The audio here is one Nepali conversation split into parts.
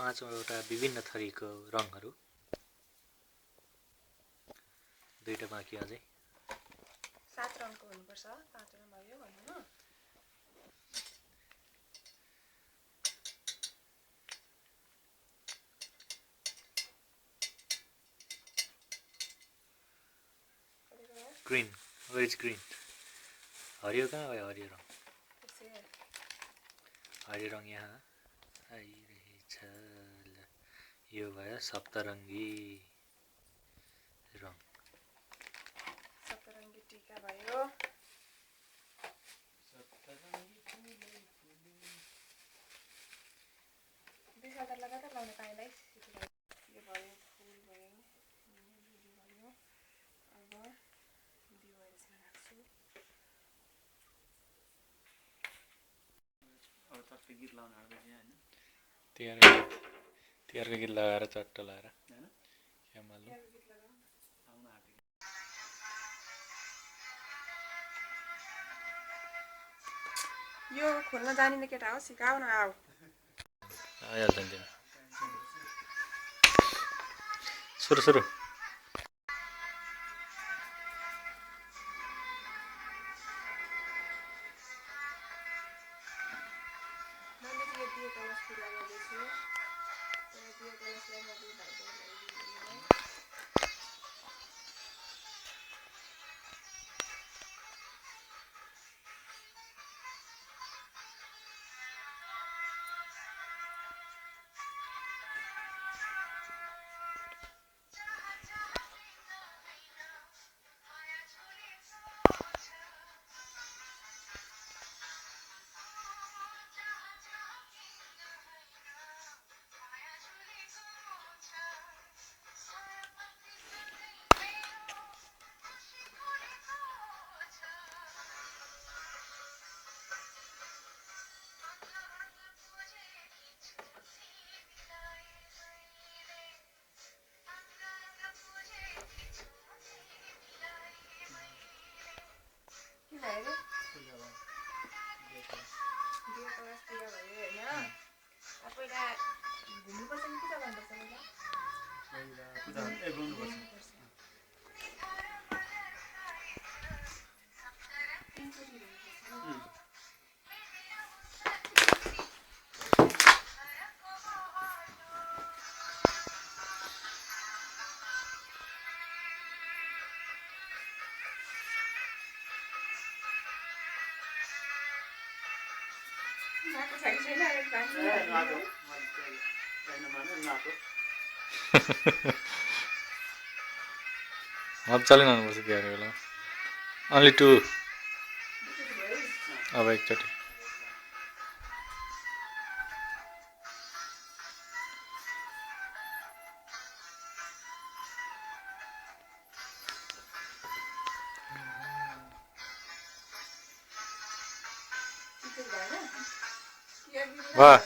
पाँचवटा विभिन्न थरीको रङहरू, दुईटा बाँकी अझै। 7 रङको हुनुपर्छ, 5वटा भयो भन्नु न। Green, where is green? हरियो कहाँ भयो? हरियो रङ, हरियो रङ यहाँ आइरहेछ। यो भयो सप्तरङ्गी रङ। सप्तरङ्गी टीका भयो। दुईवटा लगातार लाउन पाएलाई यो भयो, फुल भयो, भयो। अब दिवाली यसमा राख्छु। अब चट्ट गीत लाउन आउँदैछ हैन? तिहारको गीत लगाएर चट्ट लगाएर हैन? क्यामल गीत लगाउन आउन आँटेको। यो खोल्न जानिने केटा हो, सिकाउ न आऊ। आइहाल्छ नि तिमी। सुरु सुरु। मैले चाहिँ यो दियो कलश पूजा गर्दैछु। र दियो कलशलाई म दुई भाइको लागि के भयो रे? दियो कलश पूजा भयो हैन? पहिला घुम्नुपर्छ कि पूजा गर्नुपर्छ पहिला? पूजा गर्नुपर्छ। नाको छैन छैन एक बाँकी नाको नाको मजाले लानुपर्छ तिहारको बेला। ओन्ली 2 अब एकचोटि। वाह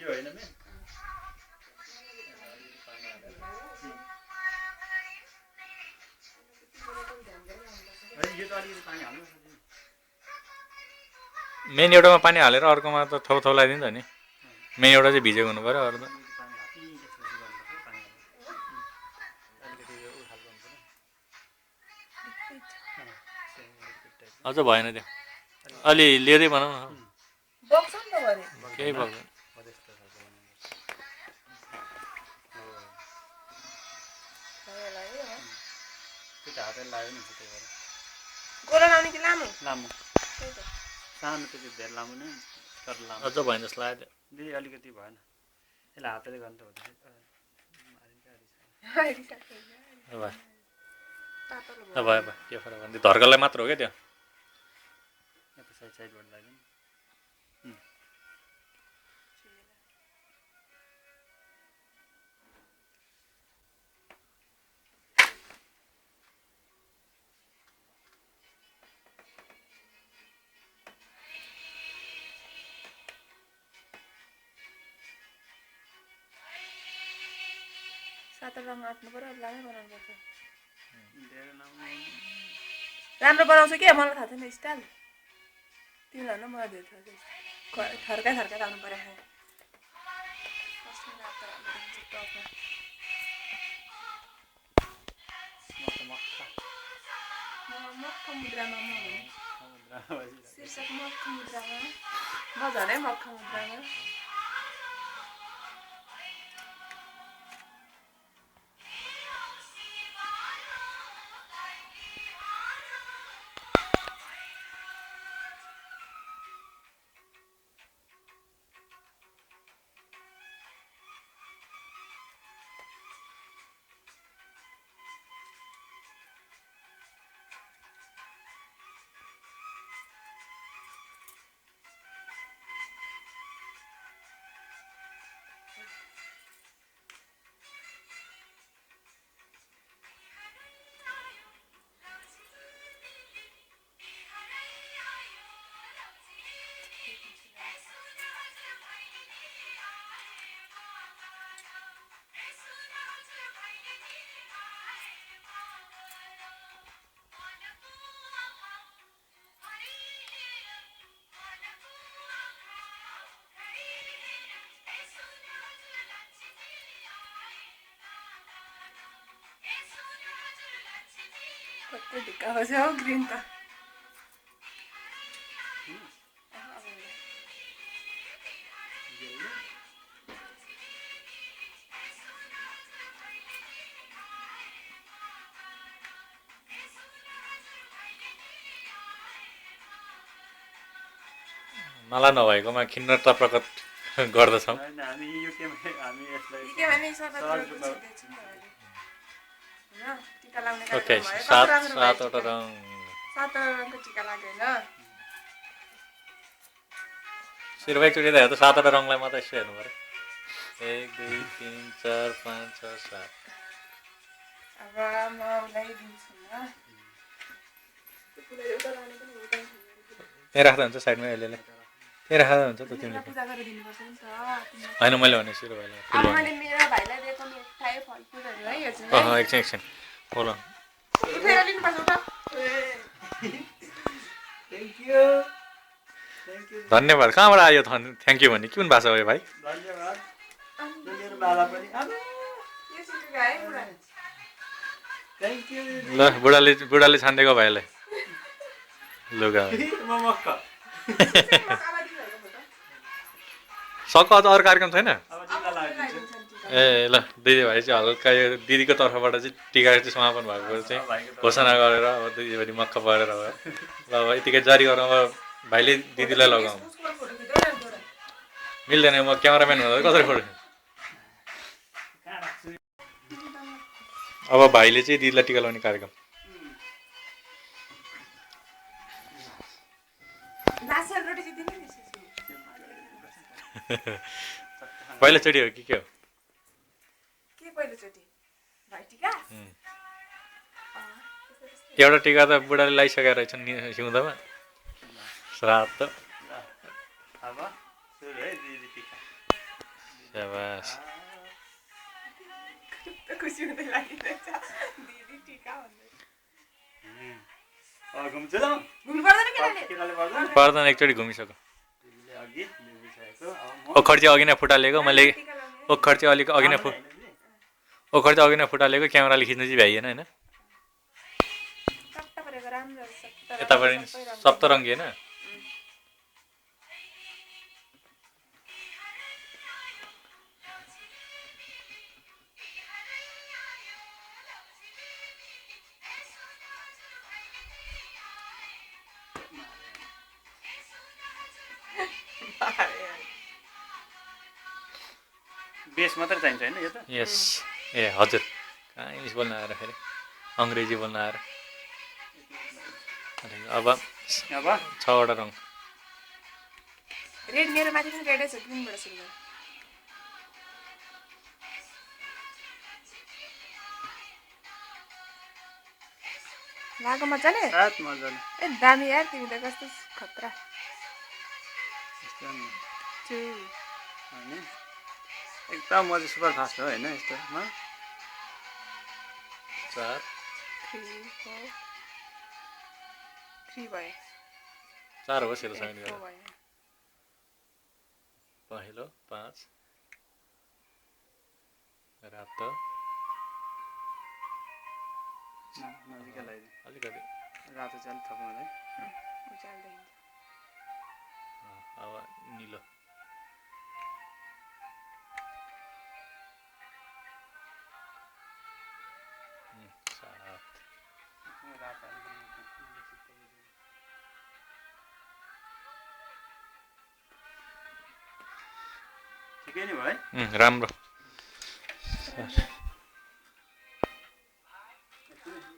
यो होइन मेन? यो त अलिकति पानी हाल्नु। मेन एउटामा पानी हालेर अर्कोमा त थौ थौ लगाइदिन्छ नि। मेन एउटा चाहिँ भिजेको हुनु पर्यो, अरू त अझ भएन त्यो। अलि लिँदै बनाऊ न। बक्छ नि त भरे। केही बग्दैन। हातले लाग्यो नि त्यही भएर। गोला लाउने कि लामो? लामो। त्यही त। सानो त्यति धेरै लामो नै तर लामो। अझ भएन जस्तो लाग्यो त्यो। दे अलिकति भएन। यसले हातले गर्नु त हुँदैन। भयो भयो के फरक पर्छ, धर्कललाई मात्र हो क्या त्यो। साइडबाट लाग्यो नि। सातो रङ आँट्नु पर्यो लामै बनाउनु पर्छ धेरै लामो राम्रो बनाउँछु के मलाई थाहा छैन स्टाइल तिमीलाई न मलाई धेरै थाहा छ थर्काइ लाउनु पर्यो मक्ख मुद्रामा म शीर्षक मक्ख मुद्रामा म झनै मक्ख मुद्रामा कति ढुक्का बस्छ हौ ग्रिन त नला नभएकोमा खिन्नता प्रकट गर्दछौँ होइन हामी युकेमा हामी यसलाई के भने सबै टिका लाउने ओके कार्यक्रम भयो सातवटा रङ सात रङको टिका लाग्यो होइन सिरबाई चुडी त हेर्दा सातवटा रङलाई मात्रै यसो हेर्नु पऱ्यो 1 2 3 4 5 6 7 अब म उसलाई दिन्छु ल एउटा लाने पनि हुँदैन त्यहाँ राख्दा हुन्छ साइडमा यसले त्यहाँ राख्दा हुन्छ त तिमीले पूजा गरेर दिनुपर्छ नि त होइन मैले भने सिरबाईलाई अब मैले मेरो भाइलाई दिएको मिठाई फलफुलहरू है यो चाहिँ एकछिन बोल उठेर लिनुपर्छ त थ्याङ्क यू धन्यवाद कहाँबाट आयो थ्याङ्क यू भन्ने कुन भाषा हो यो भाइ धन्यवाद मेरो बाला पनि यो सिक्नु है पुरा थ्याङ्क यू ल बुढाले छानिदिएको भाइलाई लुगा म मक्क सक्क अझ अरू कार्यक्रम छैन अब टिका लगाइदिन्छु ए ल दिदी भाइ चाहिँ हल्का यो दिदीको तर्फबाट चाहिँ टिका चाहिँ समापन भएको चाहिँ घोषणा गरेर अब दिदीबहिनी मक्क परेर भयो ल अब यतिकै जारी गरौँ अब भाइले दिदीलाई लगाउँ मिल्दैन म क्यामराम्यान हुँदा कसरी फोटो अब भाइले चाहिँ दिदीलाई टिका लगाउने कार्यक्रम नासियल रोटी चाहिँ दिनु नि पहिलोचोटि हो कि के हो के पहिलोचोटि भाइ टिका एउटा टिका त बुढाले लगाइसकेका रहेछन् सिउँदामा श्राद्ध अब सुरु है दिदी टिका स्याबास खुसी हुँदै लागिरहेछ दिदी टिका भन्दै घुम्छु ल घुम्नु पर्दैन केटाले केटाले पर्दैन पर्दैन एकचोटि घुमिसक्यो दिदीले अघि लिइसकेको अब ओखर चाहिँ अघि नै फुटालेको मैले टिका लाउने ओखर चाहिँ अलिक अघि नै ओखर चाहिँ अघि नै फुटालेको क्यामेराले खिच्नु चाहिँ भ्याइएन होइन टट्ट परेको राम्रो रहेछ यतापट्टि सप्तरङ्गी होइन बेस मात्रै चाहिन्छ होइन यो त यस ए हजुर कहाँ इङ्ग्लिस बोल्न आएर फेरि अङ्ग्रेजी बोल्न आएर अब अब 6वटा रङ रेड मेरो माथि पनि रेडै छ ग्रिनबाट सुरु गर लाग्यो मजाले सात मजाले ए दामी यार तिमी त कस्तो खतरा यस्तो नि छु होइन एकदम म चाहिँ सुपर फास्ट हो होइन यस्तोमा 4 3 4 3 भयो 4 हो सेतो 4 सङ्गीत गरेर भयो पहेँलो 5 रातो नजिकै लगाइदिनु अलिकति रातो चाहिँ अलिक थप्नु होला है उचाल्दै हिँड्छ अब निलो रातो ठिकै नै भयो है राम्रो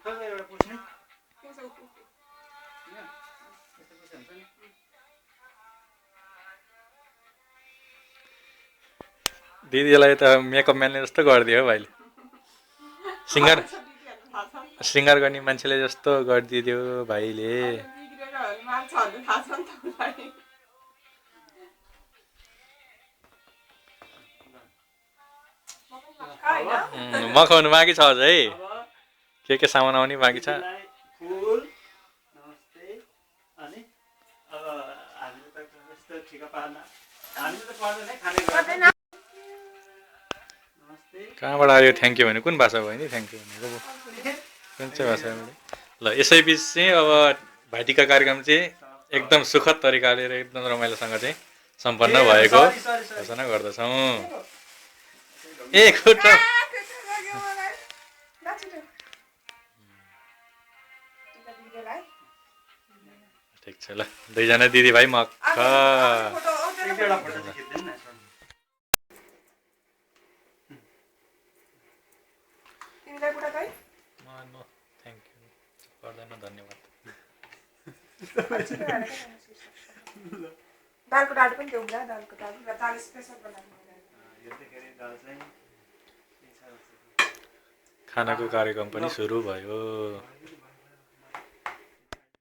एउटा पुछ्ने दिदीलाई त मेकअप म्यानले जस्तो गरिदियो हो भाइले सिङ्गार गर्ने मान्छेले जस्तो गरिदियो भाइले मखाउनु बाँकी छ अझै के सामान आउने बाँकी छ फुल नमस्ते अनि अब हामीले त यस्तो ठिका पार्न हामीले त पर्दैन है खाने गर्दैन नमस्ते कहाँबाट आयो थ्याङ्क यू भने कुन भाषा भयो नि थ्याङ्क यू भनेको कुन चाहिँ भाषा ल यसैबिच चाहिँ अब भाइटिका कार्यक्रम चाहिँ एकदम सुखद तरिकाले र एकदम रमाइलोसँग चाहिँ सम्पन्न भएको घोषणा गर्दछौँ ए खुट्टा ठिक छ ल दुईजना दिदीभाइ मक्ख एउटा फोटो चाहिँ खिच्दैन न थ्याङ्क यू पर्दैन धन्यवाद दालको डाडु पनि देऊ होला दालको डाडु दाल स्पेसल बनाउनु यतिखेर दाल चाहिँ खानाको कार्यक्रम पनि सुरु भयो